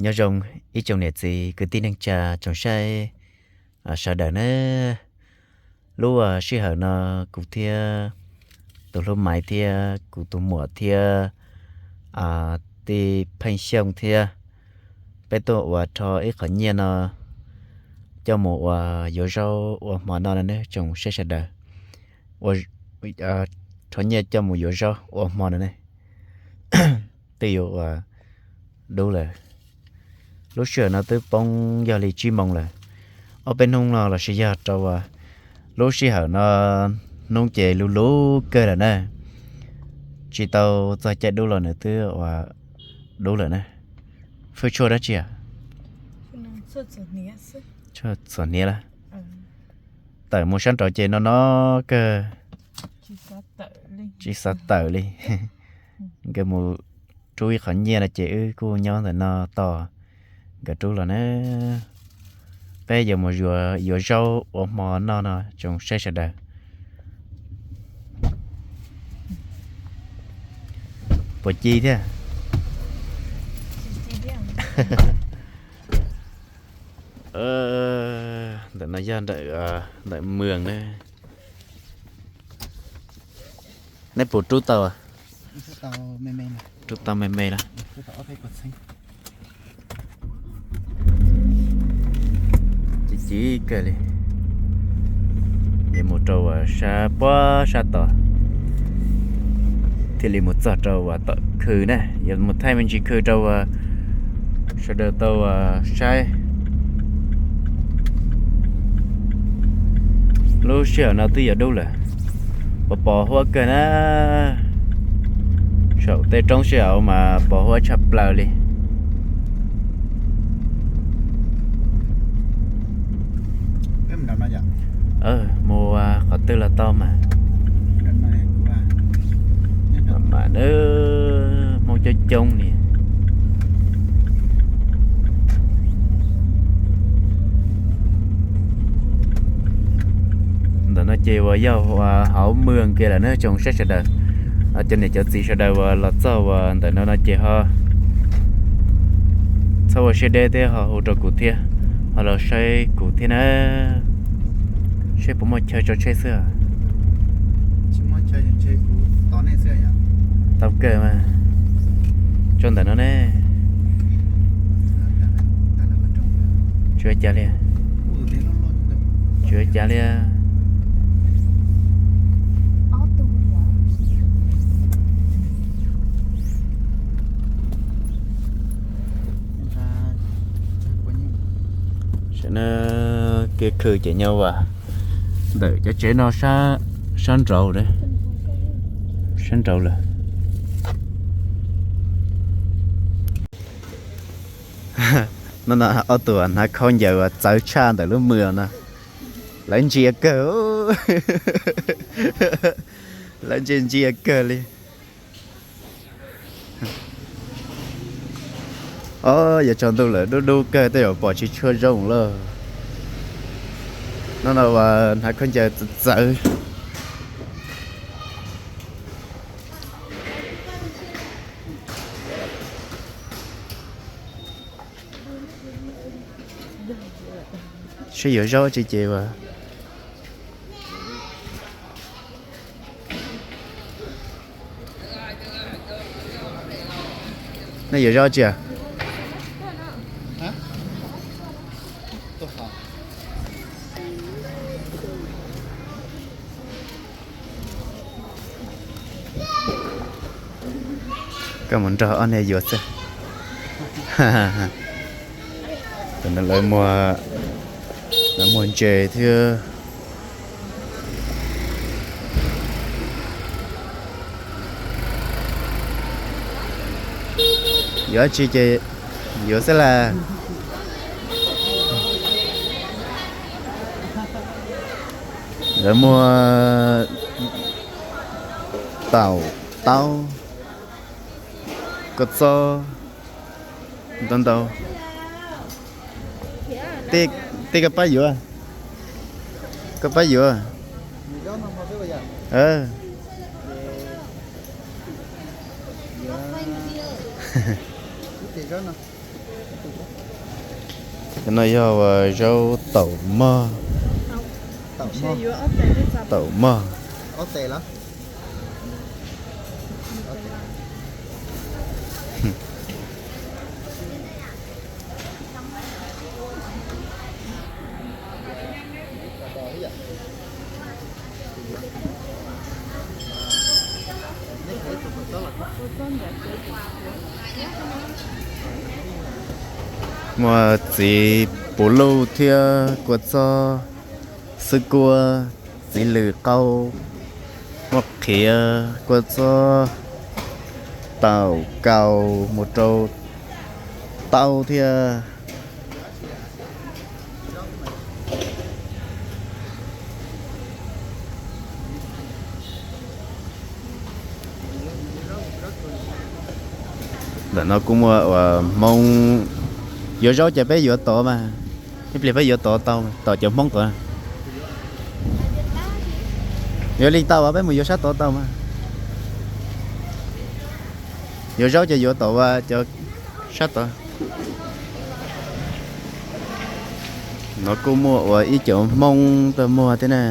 Nyob zoo ib tsoom niam txiv kwv tij neej tsa tsoom saib sawv daws na. Lub sij hawm no kuv thiab tus hlub Maiv thiab kuv tus muam thiab tij Pheej Xyooj thiab peb tuaj ua rho ib qhov nyiaj no coj mus ua yuav zaub ua hmo noj no ne tsoom saib sawv daws. Rho nyiaj coj mus yuav zaub ua hmo no ne. Twb yuav ua dub lawm. Lub sij hawm no twb poob yog li tsib moos lawm. Ob peb hnub no los sis yog rau lub sij hawm no hnub ces lub lub kawg lawm na. Tsis tau txog caij dub los nws twb ua dub lawm na. Fwj tshuaj dab tsi a? Txhuam hniav lawm. Tawm mus sab nraud ces no no kawg, tsis xav tawm li. Nkawd mus rub ib qhov nyiaj no ces wb kuj nyob ntawm no tos nkawd rub los na. Peb yuav mus yuav zaub ua hmo noj no tsoom saib sawv daws. Puas ci thiab? Ntawm no yog ntawm mwm na. Neb puas rub tau? Rub tau me me lawm. Ci ci kawg li. Yuav mus rau sab puag sab tod thiaj li mus txog rau tom khw na. Yuav mus thaij me ntsis khw rau sawv daws tau saib. Lub sij hawm no twb yuav dub lawm, pos pos huab kawg na. Saum tej roob sij hawm mas pos huab tshaj plaws li. Mus qhov twg los tau mas. Mam mam na, Hmoob coob coob li. Ntawm no ces uas yog hauv mwm kiag lawm na tsoom saib sawv daws. Cov niam cov txiv sawv daws uas los txog uas ntawm no no ces ho txhob ua siab deb thiab ho hu rau kuv thiab, ho los saib kuv thiab na. Seb puas muaj chaw tso tsheb xwb. Tau kawg mas. Tso ntawm no ne. Tsis ua cas li. Tsis ua cas li. Saib na, kev khw ces nyob ua ntawm cov tsev no sab nraud, sab nraud lawm. No no ob tug hnav khaub ncaws uas txawv tshaj ntawm lub mwm no. Lawv ntsia kawg, lawv ntsia ntsia kawg li. Os, yuav tsaus ntuj lawm, dub dub kawg tej zaum pom tsis tshua zoo lawm. No no uas hnav khaub ncaws txawv txawv. Seb yuav zaub tsi ces uas. Nej yuav zaub tsi? Koj mus nrog ob niag yuav xwb. Tam no lawv muag, lawv muag ntses thiab. Yuav tsi ces yuav xwb las. Lawv muag taum, taub, kua txob ntau ntau. Tej koj pab yuav, koj pab yuav. Cov no yog zaub taum mog. Taum mog. Muaj txiv puv luj thiab kua txob, xwb kua, txiv lws qaub, muaj qhiav, kua txob, taum kaus mus rau taub thiab. Ntawm no kuj muaj uas Hmoob yuav zaub ces peb yuav tod mas, ib pliag peb yuav tod tau, tom cov Hmoob tod. Yuav li tau as, peb mus yuav sab tod tau mas. Yuav zaub ces yuav tom uas cov sab tod. No kuj muaj uas ib cov Hmoob tuaj muag thiab na.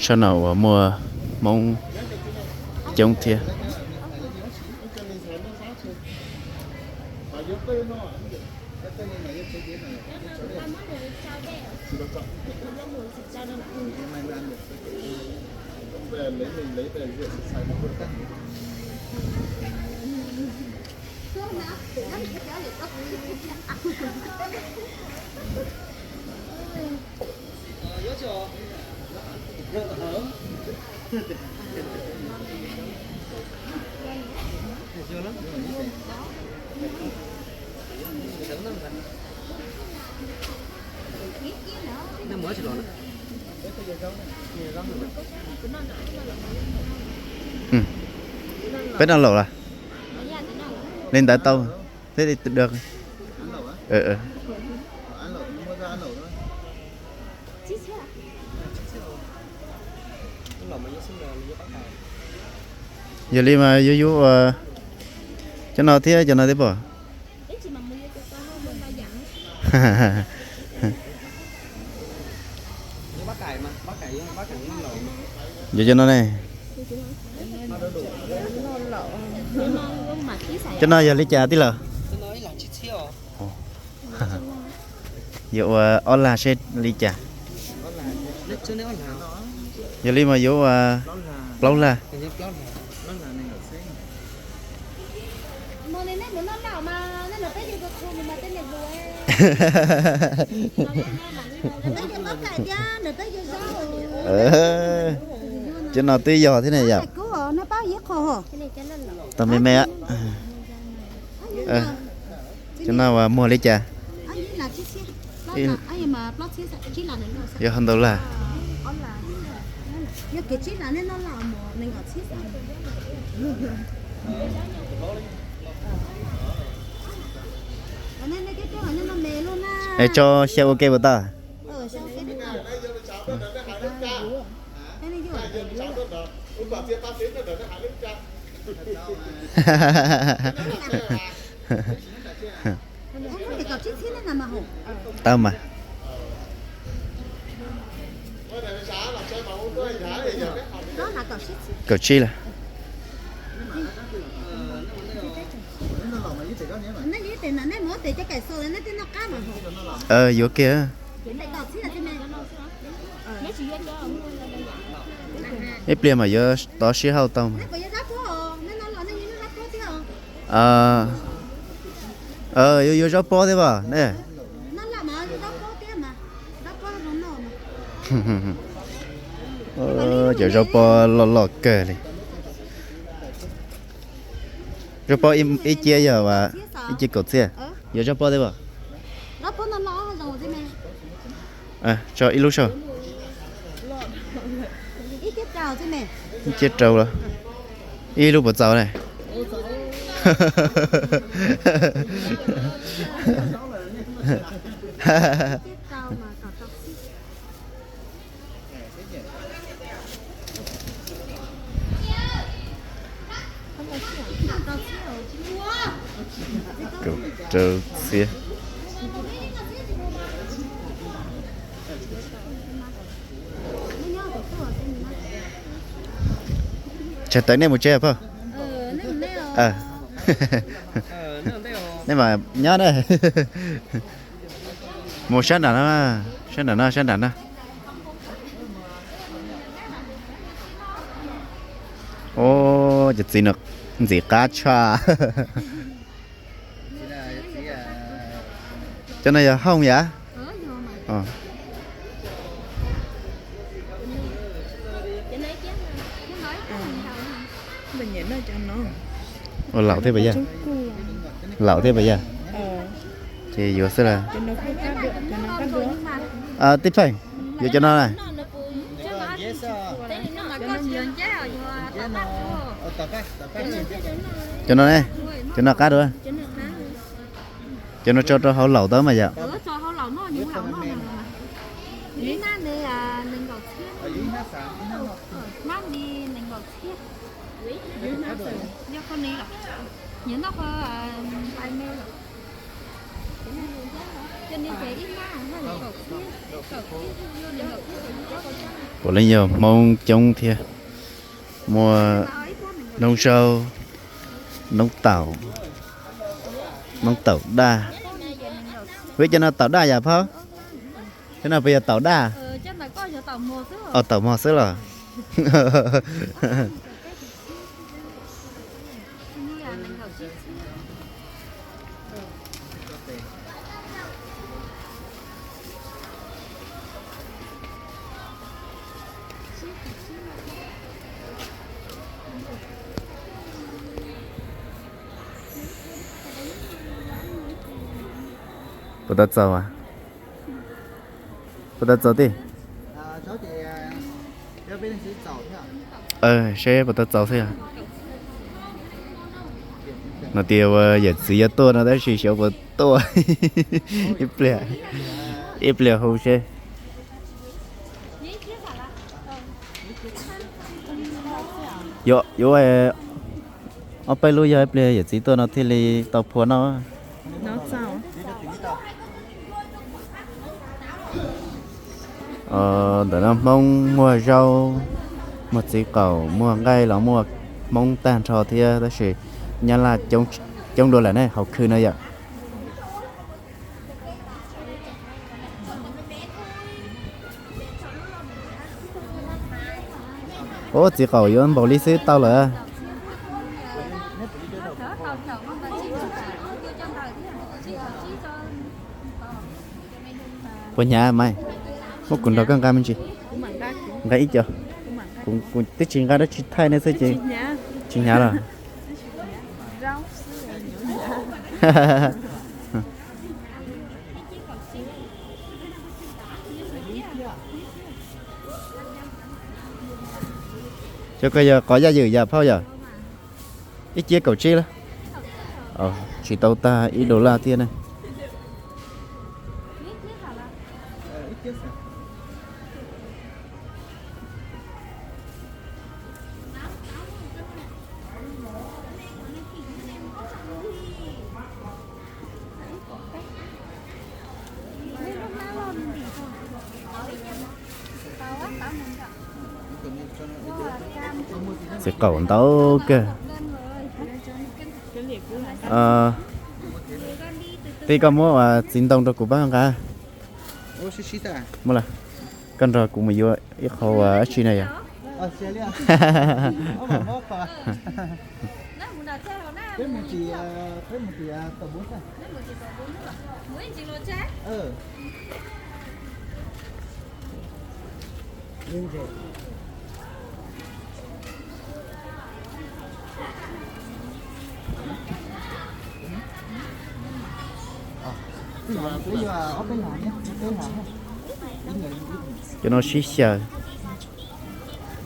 Sab no uas muaj Hmoob coob thiab. Peb noj laum lawm? Li ntawd tau thiab. Yog li mas yuav yuav ua cov no thiab cov no thiab pom. Yuav cov no ne. Cov no yog li cas tij laug? Yuav ua ob lag seb li cas. Yog li mas yuav ua plaub lag. Cov no twb yog thiab ne yom. Tau me me. Cov no uas muag li cas? Yog hov ntau lag. Es tso xyaw ua ke puas tau? Tau mas. Kaum tsib lawm. Yuav kiag. Ib pliag mas yuav tov sib hauj tau. Yuav yuav zaub pob thiab as ne. Cov zaub pob loj loj kawg li. Zaub pob ib ciab yog ib ciab kaum txhiab. Yuav zaub pob thiab as? Tso ib lub saib. Ib ciab rau los? Ib lub puas txaus ne? Kaum rau txhiab. Tsam tawm nej mus tsev phauj. Nej mas nyob na. Mus sab nram no, sab nram no, sab nram no. Ua, cov txiv no ntxim qab tshaj. Cov no yog hooj yam? Ua laum thiab puas yog? Laum thiab puas yog? Ces yuav xwb las. Tij Pheej, yuav cov no na. Cov no ne, cov no qab dua. Cov no tso rau hauv laum tau mas yom. Puav leej yog Hmoob coob thiab. Muaj noob zaub, noob taum, noob taum daj. Ua, cov no taum daj yam phauj? Cov no puas yog taum daj? Os, taum mog xwb los. Puas tau txaus? Puas tau txaus tij? Seb puas tau txaus xwb yog. No tias ua yawm txiv yuav tuaj no tab sis xyov puas tuaj. Ib pliag, ib pliag hu seb. Yuav, yuav ob peb lub yog ib pliag yawm txiv tuaj no thiaj li tau phua noj. Ntawm no Hmoob muag zaub, muag txiv qaum, muag nqaij los muaj Hmoob tag nrho thiab tab sis Nyab Laj coob dua lawm ne hauv khw no yom. Ub, txiv qaum yuav npaum li xwb tau lawm. Puas hnyav mas? Muab kuv nrog koj nqa me ntsis. Nqa ib co. Kuv twb tsis nqa dab tsi thaij nej xwb ces tsis hnyav los? Cov ko yog qos yaj ywm yam phauj yom? Ib ciab kaum tsib lawm. Tsis tau tag ib dollar thiab ne. Txiv qaum ntau kawg. Tij, koj muab txiv ntoo rau kuv pab nqa. Muab lawm, koj nrog kuv mus yuav ib qho dab tsi na yom. Cov no sib xyaw.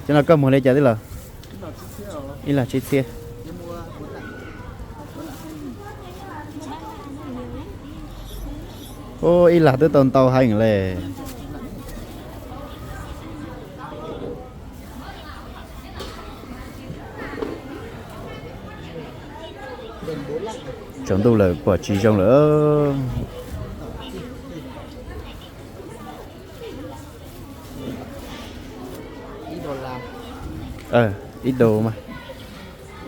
Cov no koj muag li cas tij laug? Ib lag tsib txhiab. Ub, ib lag twb tau ntau heev le. Tsaus ntuj lawm pom tsis zoo lawm. Ib do mas,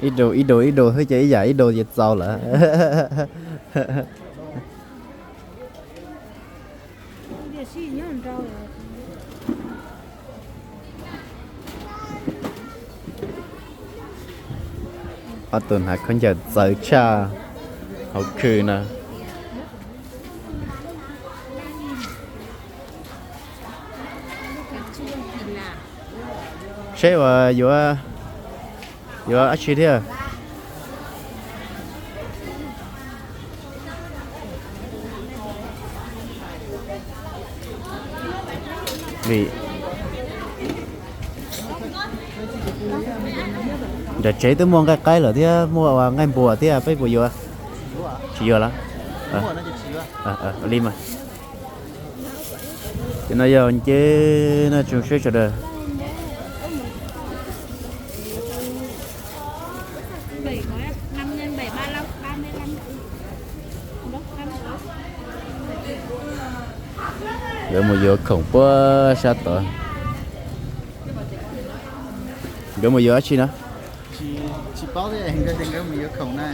ib do ib do ib do xwb ces ib yam ib do ces txaus lawm. Ob tug hnav khaub ncaws txawv tshaj hauv khw no. Seb uas yuav, yuav dab tsi thiab. Vim nram tsev twb muaj nqaij qaib lawm thiab muaj ua nqaij npua thiab, peb puas yuav? Tsis yuav lawm. Ua li mas. Ces no yog nce no tsoom seb sawv daws. Nkawd mus yuav khoom puag sab tod. Nkawd mus yuav dab tsi no? Tsis paub thiab, nkawd tias nkawd mus yuav khoom na.